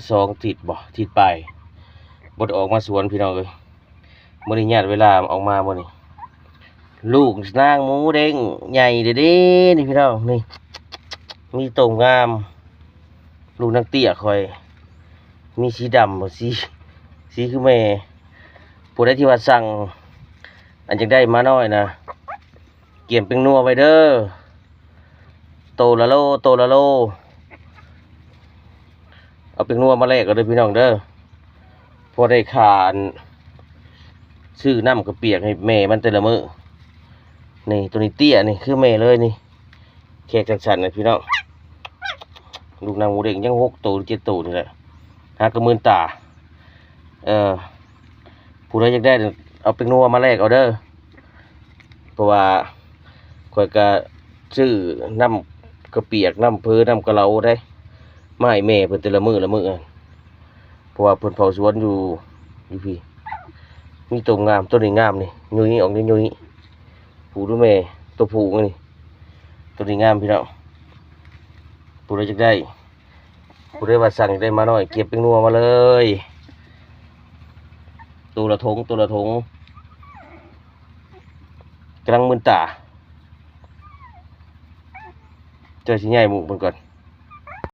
ສອງທິດບໍ່ ທິດປາຍ ບໍ່ໄດ້ອອກມາສວນພີ່ນ້ອງເອີຍ. ມື້ນີ້ຍາດເວລາອອກມາມື້ນີ້. ລູກນາງໝູເດ້ງໃຫຍ່ເດ້ໆ ນີ້ພີ່ນ້ອງ ນີ້ ມີໂຕງາມ. ລູກນາງເຕ້ຍຂ້ອຍ ມີສີດຳ ສີ ສີຄືແມ່. ຜູ້ໃດທີ່ວ່າສັ່ງ ອັນ ຢາກໄດ້ໝານ້ອຍນະ ກຽມແປ້ງນົວໄວ້ເດີ ໂຕລະໂລ ໂຕລະໂລ. ເອົາແປ້ງນົວມາແລກເອົາເດີພີ່ນ້ອງເດີ ພໍໄດ້ຄ່າ ອັນ ຊື້ນ້ຳກະປຽກໃຫ້ແມ່ມັນແຕ່ລະມື້. ນີ້ ໂຕນີ້ເຕ້ຍ ນີ້ຄືແມ່ເລີຍນີ້ ແຂ້ງສັ້ນໆ ນີ້ພີ່ນ້ອງ. ລູກນາງໝູເດ້ງຍັງຫົກໂຕ ເຈັດໂຕນີ້ແຫຼະ ຫາກະມື່ນຕາ. ເອີ ຜູ້ໃດຢາກໄດ້ ເອົາແປ້ງນົວມາແລກເອົາເດີ ເພາະວ່າຂ້ອຍກະຊື້ນ້ຳກະປຽກ ນ້ຳເພີ ນ້ຳກະເລົາເດ້ ມາໃຫ້ແມ່ເພິ່ນແຕ່ລະມື້ລະມື້. ເພາະວ່າເພິ່ນເຝົ້າສວນຢູ່ ຢູ່ພີ້. ມີໂຕງາມ ໂຕນີ້ງາມນີ້ ຫຍຸ້ຍອອກນີ້ ຫຍຸ້ຍ ຜູ້ດູແມ່ ໂຕຜູ້ນີ້ ໂຕນີ້ງາມພີ່ນ້ອງ. ຜູ້ໃດຢາກໄດ້ ຜູ້ໃດວ່າສັ່ງຢາກໄດ້ໝານ້ອຍ ກຽມແປ້ງນົວມາເລີຍ ໂຕລະຖົງ ໂຕລະຖົງ. ກຳລັງມື່ນຕາ ເຈົ້າຊິຍ້າຍໝູກເພິ່ນກ່ອນ.